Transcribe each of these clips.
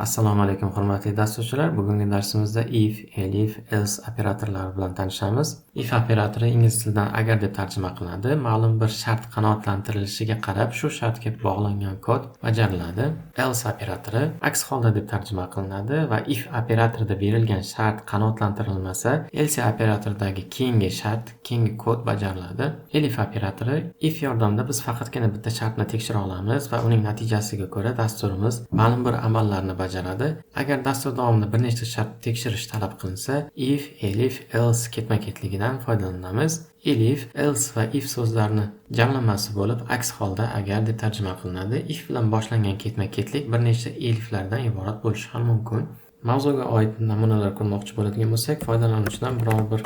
Assalomu alaykum, hurmatli dasturchilar. Bugungi darsimizda if, elif, else operatorlari bilan tanishamiz. If operatori ingliz tilidan agar deb tarjima qilinadi. Ma'lum bir shart qanoatlantirilishiga qarab shu shartga bog'langan kod bajariladi. Else operatori aks holda deb tarjima qilinadi va if operatorida berilgan shart qanoatlantirilmasa, else operatoridagi keyingi shart, keyingi kod bajariladi. Elif operatori if yordamida biz faqatgina bitta shartni tekshira olamiz va uning natijasiga ko'ra dasturimiz ma'lum bir amallarni bajaradi. Agar dastur davomida bir nechta shart tekshirish talab qilinsa, if, elif, else ketma-ketligidan foydalanamiz. Elif, else va if so'zlarini jamlanmasi bo'lib, aks holda agar deb tarjima qilinadi. If bilan boshlangan ketma-ketlik bir nechta eliflardan iborat bo'lishi ham mumkin. Mavzuga oid namunalar ko'rmoqchi bo'ladigan bo'lsak, foydalanuvchidan biror bir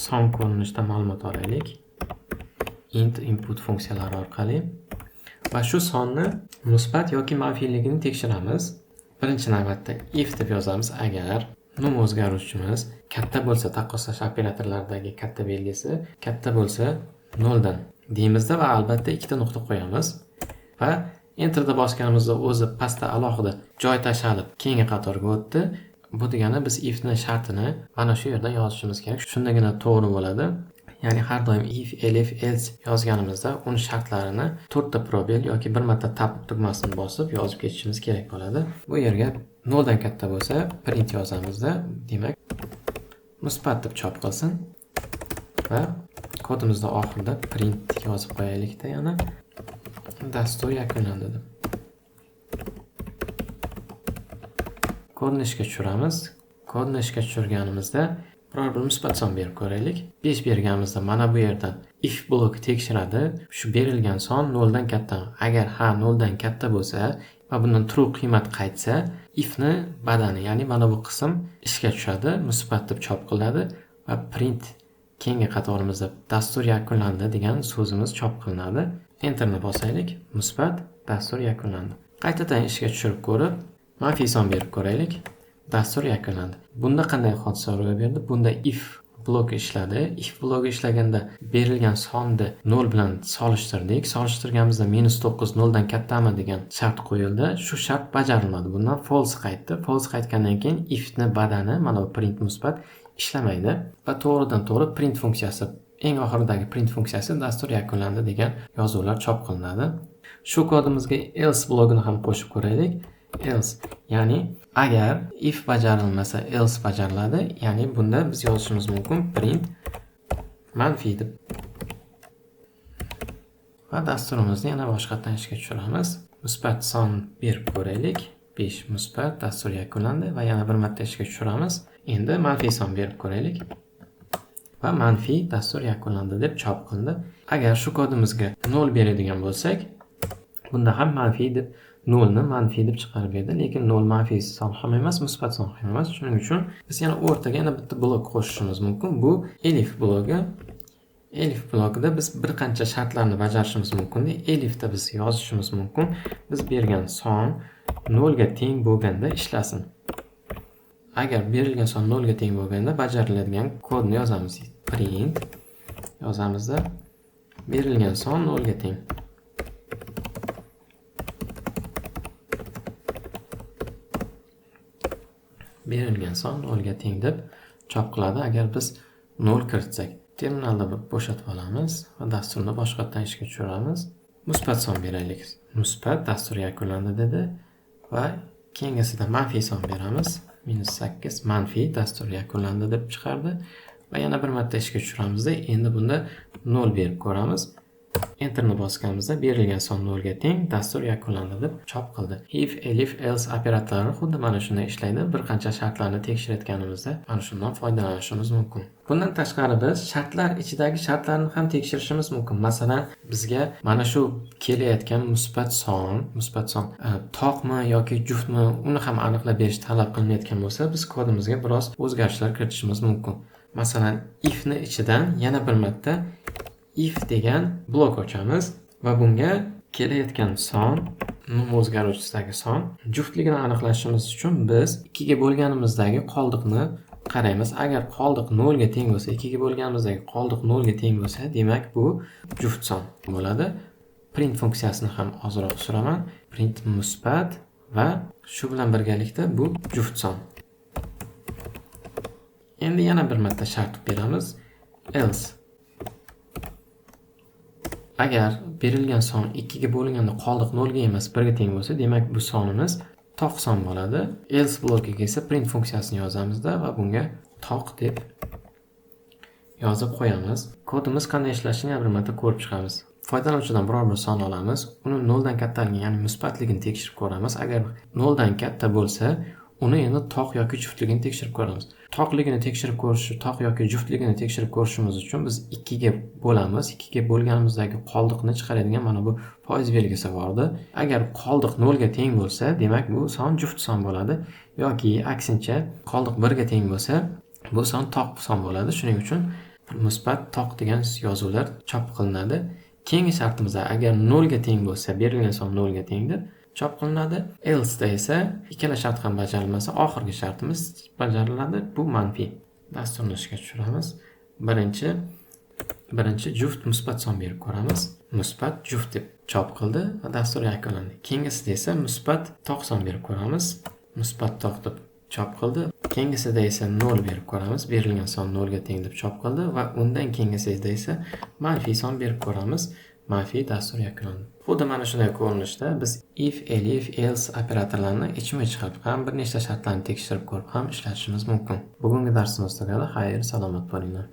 son ko'rinishida ma'lumot olaylik. Int input funksiyalari orqali va shu sonni musbat yoki manfiyligini tekshiramiz. Birinchi navbatda if deb yozamiz. Agar num o'zgaruvchimiz katta bo'lsa, taqqoslash operatorlaridagi katta belgisi katta bo'lsa 0 dan deymizda va albatta ikkita nuqta qo'yamiz va enterda bosganimizda o'zi pastda alohida joy tashalib keyingi qatorga o'tdi. Bu degani biz ifni shartini mana shu yerdan yozishimiz kerak. Shundagina to'g'ri bo'ladi. Ya'ni har doim if, elif, else yozganimizda uni shartlarini 4 ta probel yoki bir marta tab tugmasini bosib yozib ketishimiz kerak bo'ladi. Bu yerga 0 dan katta bo'lsa print yozamizda, demak musbat deb chop qilsin va kodimizda oxirida print yozib qo'yaylikda yana dastur yakunlandi deb. Kodni ishga tushiramiz. Kodni ishga tushirganimizda biror bir musbat son berib ko'raylik. 5 berganimizda mana bu yerdan if bloki tekshiradi. Shu berilgan son 0 dan katta. Agar ha 0 dan katta bo'lsa va bundan true qiymat qaytsa, ifni badani, ya'ni mana bu qism ishga tushadi, musbat deb chop qiladi va print keyingi qatorimizda dastur yakunlandi degan so'zimiz chop qilinadi. Enterni bosaylik, musbat dastur yakunlandi. Qaytadan ishga tushirib ko'rib, manfiy son berib ko'raylik. Dastur yakunlandi. Bunda qanday hodisa ro'y berdi? Bunda if bloki ishladi. If bloki ishlaganda berilgan sonni 0 bilan solishtirdik. Solishtirganimizda -9 0 dan kattami degan shart qo'yildi. Shu shart bajarilmadi. Bundan false qaytdi. False qaytgandan keyin ifni badani, mana bu print musbat ishlamaydi va to'g'ridan to'g'ri print funksiyasi, eng oxiridagi print funksiyasi dastur yakunlandi degan yozuvlar chop qilinadi. Shu kodimizga else blokini ham qo'shib ko'raylik. Else, ya'ni agar if bajarilmasa else bajariladi. Ya'ni bunda biz yozishimiz mumkin print manfiy deb. Va dasturimizni yana boshqatdan ishga tushiramiz. Musbat son berib ko'raylik. 5 musbat, dastur yakunlandi va yana bir marta ishga tushiramiz. Endi manfiy son berib ko'raylik. Va manfiy dastur yakunlandi deb chop qilindi. Agar shu kodimizga 0 beradigan bo'lsak, bunda ham manfiy deb 0 ni manfiy deb chiqarib berdi, lekin 0 manfiy son ham emas, musbat son ham emas. Shuning uchun biz yana o'rtaga yana bitta blok qo'shishimiz mumkin. Bu elif bloki. Elif blokida biz bir qancha shartlarni bajarishimiz mumkin. Elifda biz yozishimiz mumkin. Biz bergan son 0 ga teng bo'lganda ishlasin. Agar berilgan son 0 ga teng bo'lganda bajariladigan kodni yozamiz. Print yozamizda berilgan son 0 ga teng. Berilgan son 0 ga teng deb chop qiladi. Agar biz 0 kiritsak, terminalda bir bo'shatib olamiz va dasturni boshqatdan ishga tushiramiz. Musbat son beraylik. Musbat dastur yakunlandi dedi va keyingisida manfiy son beramiz. -8 manfiy dastur yakunlandi deb chiqardi va yana bir marta ishga tushiramizda endi bunda 0 berib ko'ramiz. Enterni bosganimizda berilgan son 0 ga teng, dastur yakunlandi deb chop qildi. If, elif, else operatorlari xuddi mana shunday ishlaydi. Bir qancha shartlarni tekshirayotganimizda mana shundan foydalanishimiz mumkin. Bundan tashqari biz shartlar ichidagi shartlarni ham tekshirishimiz mumkin. Masalan, bizga mana shu kelayotgan musbat son, toqmi yoki juftmi, uni ham aniqlab berish talab qilinayotgan bo'lsa, biz kodimizga biroz o'zgarishlar kiritishimiz mumkin. Masalan, ifni ichidan yana bir marta if degan blok ochamiz va bunga kelayotgan son, num o'zgaruvchisidagi son juftligini aniqlashimiz uchun biz 2 ga bo'lganimizdagi qoldiqni qaraymiz. Agar qoldiq 0 ga teng bo'lsa, 2 ga bo'lganimizdagi qoldiq 0 ga teng bo'lsa, demak bu juft son bo'ladi. Print funksiyasini ham ozroq suraman. Print musbat Va shu bilan birgalikda bu juft son. Endi yana bir marta shart beramiz. Else. Agar berilgan son 2 ga bo'linganda qoldiq 0 ga emas 1 ga teng bo'lsa, demak bu sonimiz toq son bo'ladi. Else blokiga esa print funksiyasini yozamizda va bunga toq deb yozib qo'yamiz. Kodimiz qanday ishlashini yana bir marta ko'rib chiqamiz. Foydalanuvchidan biror bir son olamiz, uni 0 dan kattaligini, ya'ni musbatligini tekshirib ko'ramiz. Agar 0 dan katta bo'lsa, uni endi toq yoki juftligini tekshirib ko'ramiz. Toqligini tekshirib ko'rish, toq yoki juftligini tekshirib ko'rishimiz uchun biz 2 ga bo'lamiz. 2 ga bo'lganimizdagi qoldiqni chiqaradigan mana bu foiz belgisi bordi. Agar qoldiq 0 ga teng bo'lsa, demak bu son juft son bo'ladi yoki aksincha qoldiq 1 ga teng bo'lsa, bu son toq son bo'ladi. Shuning uchun musbat toq degan yozuvlar chop qilinadi. Keyingi shartimizda agar 0 ga teng bo'lsa, berilgan son 0 ga teng deb chop qilinadi. Else da esa ikkala shart ham bajarilmasa, oxirgi shartimiz bajariladi. Bu manfiy. Dasturni ishga tushiramiz. Birinchi juft musbat son berib ko'ramiz. Musbat juft deb chop qildi va dastur yakunlandi. Keyingisida esa musbat toq son berib ko'ramiz. Musbat toq deb chop qildi. Keyingisida esa 0 berib ko'ramiz. Berilgan son 0 ga teng deb chop qildi va undan keyingisida esa manfiy son berib ko'ramiz. Manfiy dastur yakunlandi. Xuddi mana shunday ko'rinishda biz if, elif, else operatorlarini ichma-ich qilib ham bir nechta shartlarni tekshirib ko'rib ham ishlatishimiz mumkin. Bugungi darsimiz tugadi. Xayr, salomat bo'linglar.